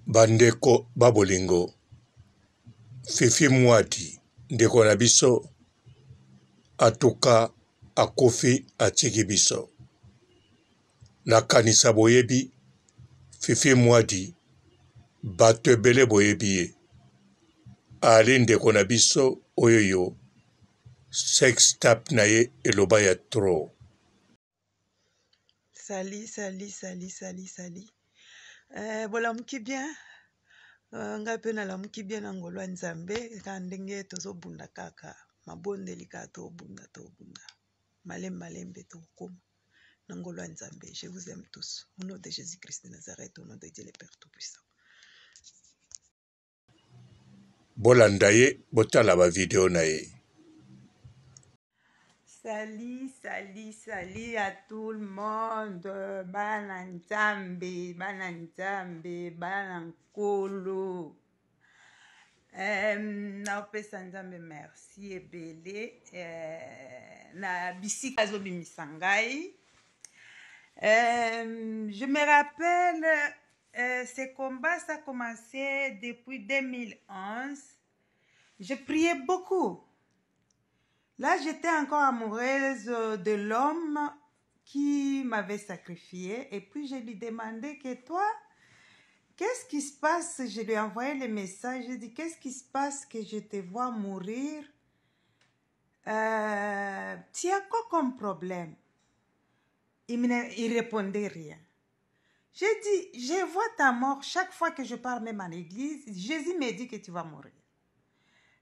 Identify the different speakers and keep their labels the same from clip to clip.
Speaker 1: Bandeko ba bolingo, Fifi Muadi ndeko na biso atuka akufi atiki biso. Nakanisa boyebi Fifi Muadi, bato ebele boyebi ye. Ali ndeko na biso oyoyo sex tape na ye eloba ya trop.
Speaker 2: Salut, salut, salut, salut, salut. Eh, bolamuki bien euh, ngai mpe nalamuki bien na ngolu ya nzambe kaka ndenge tozobunda kaka mabondeli kaka tobunda tobunda malembe malembe tokokoma na ngolu ya nzambe. Je vous aime tous au nom de Jésus Christ de Nazareth, au nom de Dieu le Père tout puissant.
Speaker 1: Bolanda ye botala ba video na ye.
Speaker 3: Salut, salut, salut à tout le monde. Bana Nzambe, bana Nzambe, bana Nkolo. Euh, napesa Nzambe merci ebele euh, na bisika azobimisa ngai. Euh, je me rappelle ce combat ça a commencé depuis 2011. Je priais beaucoup. Là, j'étais encore amoureuse de l'homme qui m'avait sacrifié. Et puis, je lui demandais que toi, qu'est-ce qui se passe Je lui ai envoyé le message. J'ai dit, qu'est-ce qui se passe que je te vois mourir euh, Tu as quoi comme problème Il ne répondait rien. J'ai dit, je vois ta mort chaque fois que je pars même à l'église. Jésus me dit que tu vas mourir.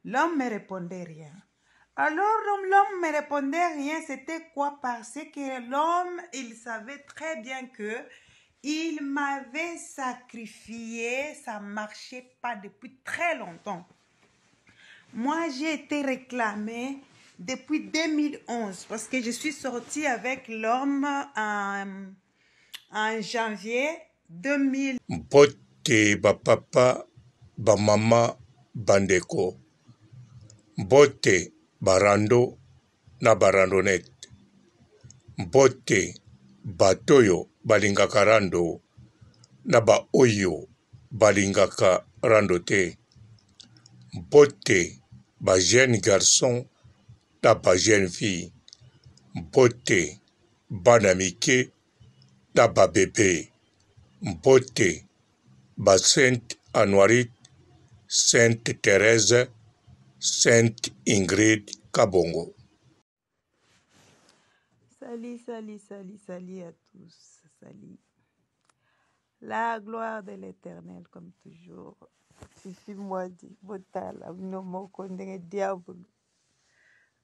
Speaker 3: L'homme me répondait rien. Alors l'homme me répondait rien, c'était quoi Parce que l'homme, il savait très bien que il m'avait sacrifié, ça marchait pas depuis très longtemps. Moi, j'ai été réclamée depuis 2011 parce que je suis sortie avec l'homme en, en janvier 2000.
Speaker 1: Mbote ba papa, ba mama, bandeko. Mbote ba rando na ba randonnette. Mbote bato oyo balingaka rando na ba oyo balingaka rando te. Mbote ba jeunes garçons na ba jeunes filles. Mbote bana mike na ba bebe. Mbote ba Sainte Anuarite, Sainte Therèse, Sainte Ingrid Kabongo.
Speaker 3: Salut, salut, salut, salut à tous. Salut. La gloire de l'éternel, comme toujours. Fifi Mwadi, botala, bino moko ndenge diabolo.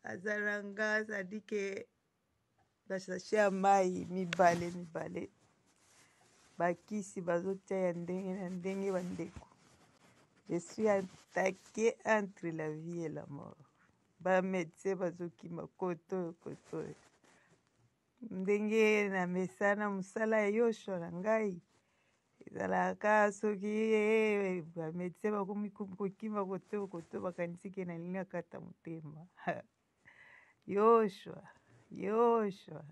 Speaker 3: Azala nga, azali ke ba sachet ya mayi mibale mibale bakisi bazotia ya ndenge na ndenge bandeko je suis attaqué entre la vie et la mort ba médecin bazokima koto oyo koto oyo ndenge na mesana mosala ya yoshua na ngai ezalaka soki eh, ba médecin bakomi kokima koto oyo koto bakanisi ke nalingi nakata motema Yoshua, Yoshua,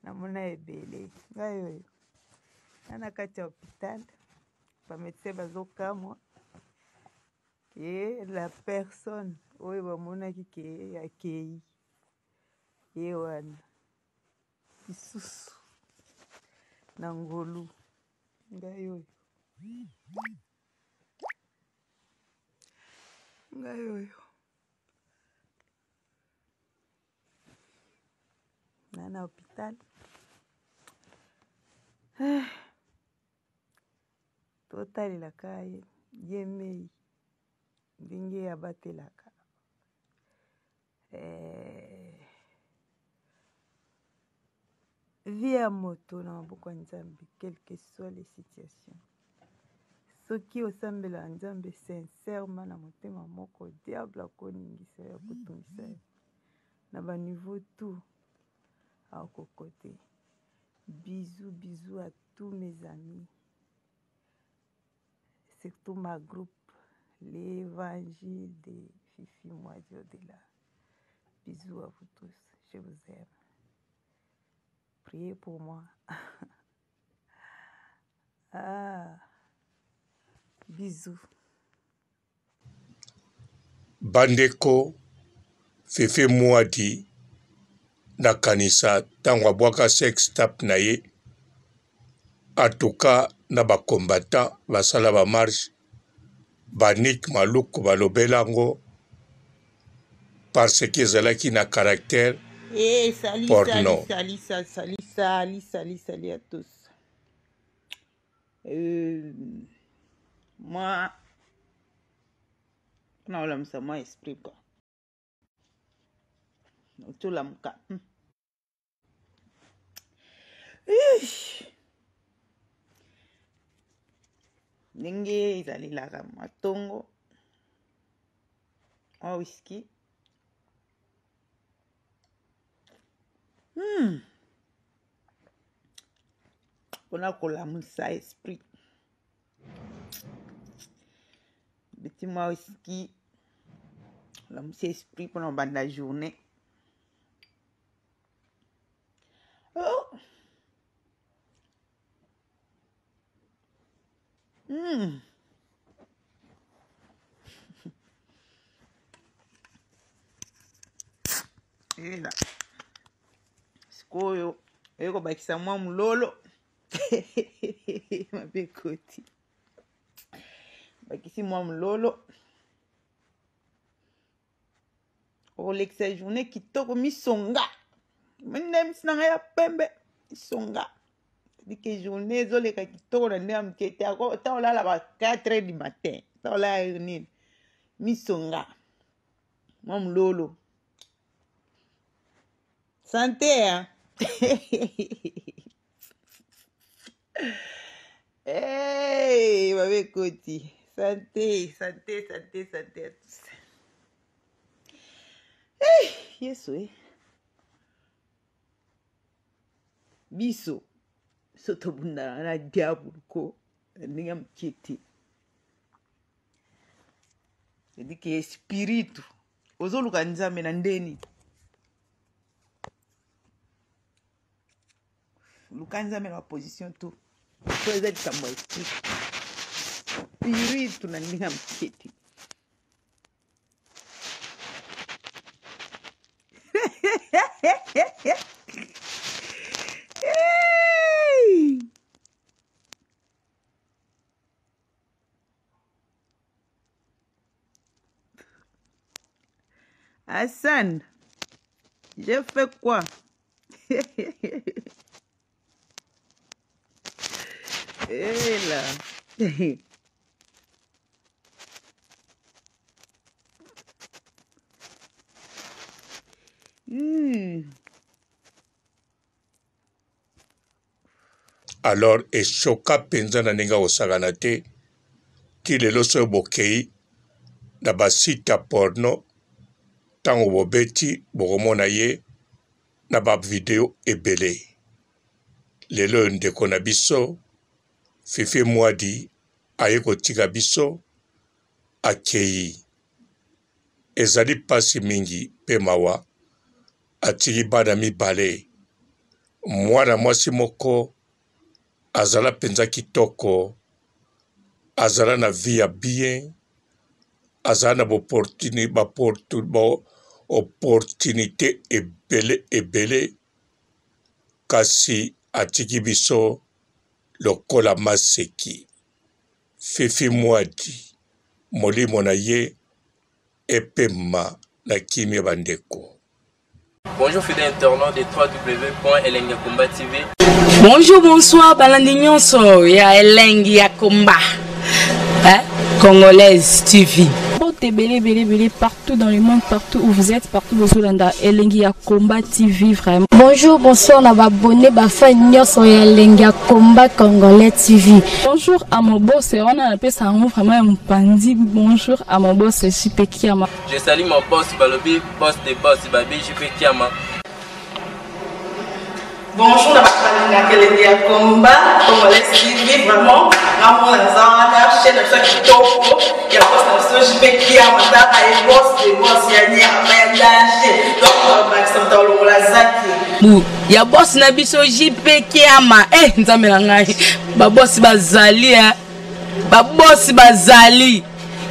Speaker 3: namona ebele ngai oyo na na kati ya hopital ba medecin bazokamwa ke la personne oyo bamonaki ke akei ye wana lisusu na ngolu ngai oyo ngai oyo na na hôpital eh, totalelaka ye ye mei ndenge abatelaka eh, vie ya moto na maboko ya nzambe quelque soit les situations soki osambelaka nzambe sincèrement na motema moko diable akoningisa yo akotungisa yo na baniveau tout akoko te bisous bisous à tous mes amis surtout ma groupe l'évangile de Fifi Mwadi au-delà bisous à vous tous je vous aime priez pour moi ah. Bisous.
Speaker 1: Bandeko Fifi Muadi nakanisa ntango abwaka sex tap na ye atuka na ba combattant basala ba marche ba Nick Maluku balobela yango parce que ezalaki na caractère
Speaker 3: Hey, salut,
Speaker 1: porno.
Speaker 3: Salut, salut, salut, salut, salut, salut à tous. Euh, moi, naolamisa mwa esprit quoi otolamuka hmm. ndenge ezalelaka mwa ntongo mwa whisky hmm. mpona kolamusa esprit beti mwa whisky olamusi esprit mpona kobanda journée oh. Mm. Ela. Sikoyo oye kobakisa mwa mulolo mabe ekoti bakisi mwa mulolo okolekisa journée kitoko misonga mindemisi na ngai ya pembe misonga dike journée ezoleka kitoko na ndenge ya moke te ata olala ba 4 heures du matin ata olala heure nini misonga mwa mololo sante hein? Hey, mabe ekoti sante sante sante sante à tous hey, yesu e biso biso tobundana na diabulu ko na ndenge ya moke te edike espiritu ozoluka nzambe na ndeni luka nzambe na baposition tout po eza likambo ya esprit spiritu na ndenge ya moke te Hey! Hassan, j'ai fait quoi? Ela. mm.
Speaker 1: Alors echoka mpenza na ndenge ya kosakana te ti lelo soki bokei na basite ya porno ntango bobeti bokomona ye na ba video ebele. Lelo oyo ndeko na biso Fifi Mwadi aye kotika biso akeyi. Ezali pasi mingi pe mawa, atiki bana mibale, mwana mwasi moko azala penza kitoko, azala na vie ya bien, azala na ba opportunite ebele ebele, kasi atiki biso lokola maseki. Fifi Muadi molimo na ye epema na kimia ba ndeko.
Speaker 4: Bonjour fidèles internautes de www.elengiyakomba.tv.
Speaker 5: Bonjour, bonsoir, balandi nyonso ya Elengi ya Komba. Hein? Congolaise TV.
Speaker 6: Mbote ebele ebele ebele partout dans le monde, partout où vous êtes, partout bozolanda Elengi ya Combat TV vraiment.
Speaker 7: Bonjour, bonsoir na ba abonné ba fan nyonso ya Elengi ya Combat Congolais TV.
Speaker 6: Bonjour à mon boss, wana napesa yango vraiment ya mopanzi. Bonjour à mon boss JP Kiama.
Speaker 4: Je salue mon boss balobi boss de boss babi JP Kiama.
Speaker 8: Bonjour na bato balingaka elengi ya combat congolais TV vraiment ngamona naza wana chaîne na biso ya kitoko ya boss na biso JP Kiama tala ye boss de boss ya nyama ya danger donc bakisa moto alongola zaki
Speaker 5: bu ya boss na biso JP Kiama eh nzambe na ngai ba boss bazali eh. Babosi bazali.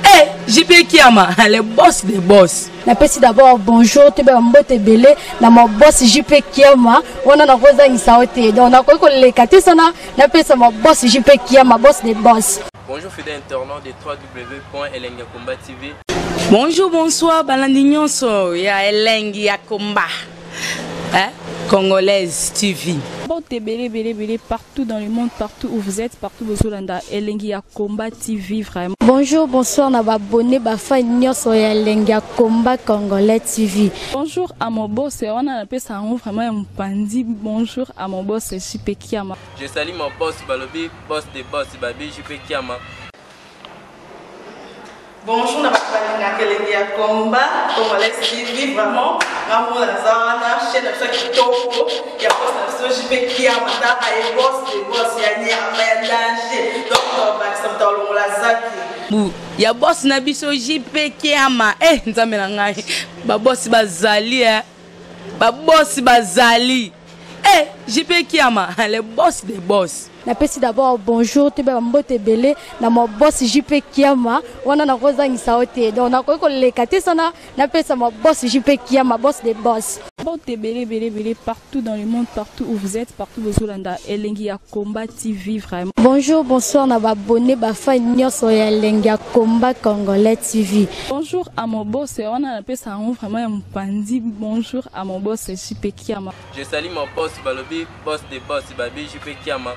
Speaker 5: Eh, JP Kiama, le boss des boss.
Speaker 7: Napesi d'abord bonjour toyeba mbote ebele na ma boss JP Kiama wana nakozangisa yo te donc nakoki koleka te sana napesa ma boss JP Kiama boss des boss.
Speaker 4: Bonjour fidèles internautes de www.elengiyakomba TV.
Speaker 5: Bonjour, bonsoir, balandi nyonso ya Elengi ya Komba. Hein? Congolaise TV.
Speaker 6: Mbote ebele ebele ebele partout dans le monde, partout où vous êtes, partout bozolanda Elengi ya Combat TV vraiment.
Speaker 7: Bonjour, bonsoir na ba abonné ba fan nyonso ya Elengi ya Combat Congolais TV.
Speaker 6: Bonjour à mon boss, wana napesa yango vraiment ya mopanzi. Bonjour à mon boss JP Kiama.
Speaker 4: Je salue mon boss balobi boss de boss babi JP Kiama.
Speaker 8: Bonjour na bato balingaka elengi ya combat congolais TV vraiment ngamona naza wana chaîne na biso ya kitoko ya boss na biso JP Kiama taka ye boss de boss ya nyama ya danger donc tobakisa moto alongola zaki
Speaker 5: bu ya boss na biso JP Kiama eh nzambe na ngai ba boss bazali eh ba boss bazali eh JP Kiama le boss des boss.
Speaker 7: Napesi d'abord bonjour toyeba mbote ebele na ma boss JP Kiama wana nakozangisa yo te donc nakoki koleka te sana napesa ma boss JP Kiama boss des boss.
Speaker 6: Mbote ebele ebele ebele partout dans le monde, partout où vous êtes, partout bozolanda Elengi ya Combat TV vraiment.
Speaker 7: Bonjour, bonsoir na ba abonné ba fan nyonso ya Elengi ya Combat Congolais TV.
Speaker 6: Bonjour à mon boss wana napesa yango vraiment ya mopanzi. Bonjour à mon boss JP Kiama.
Speaker 4: Je salue mon boss balobi boss de boss babi JP Kiama.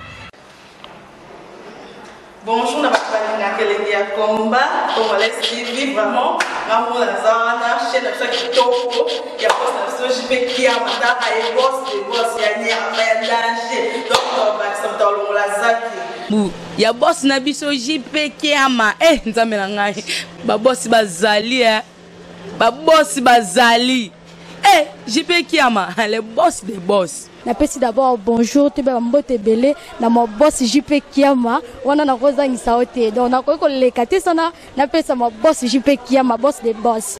Speaker 8: Bonjour na bato balingaka elengi ya combat congolais TV vraiment ngamona naza wana chaîne na biso ya kitoko ya boss na biso JP Kiama taka ye boss de boss ya nyama ya danger donc tobakisa moto alongola zaki
Speaker 5: bu ya boss na biso JP Kiama eh nzambe na ngai babosi bazali eh babosi bazali eh JP Kiama le boss des boss.
Speaker 7: Napesi d'abord bonjour toyeba mbote ebele na ma boss JP Kiama wana nakozangisa yo te donc nakoki koleka te sana napesa ma boss JP Kiama boss des boss.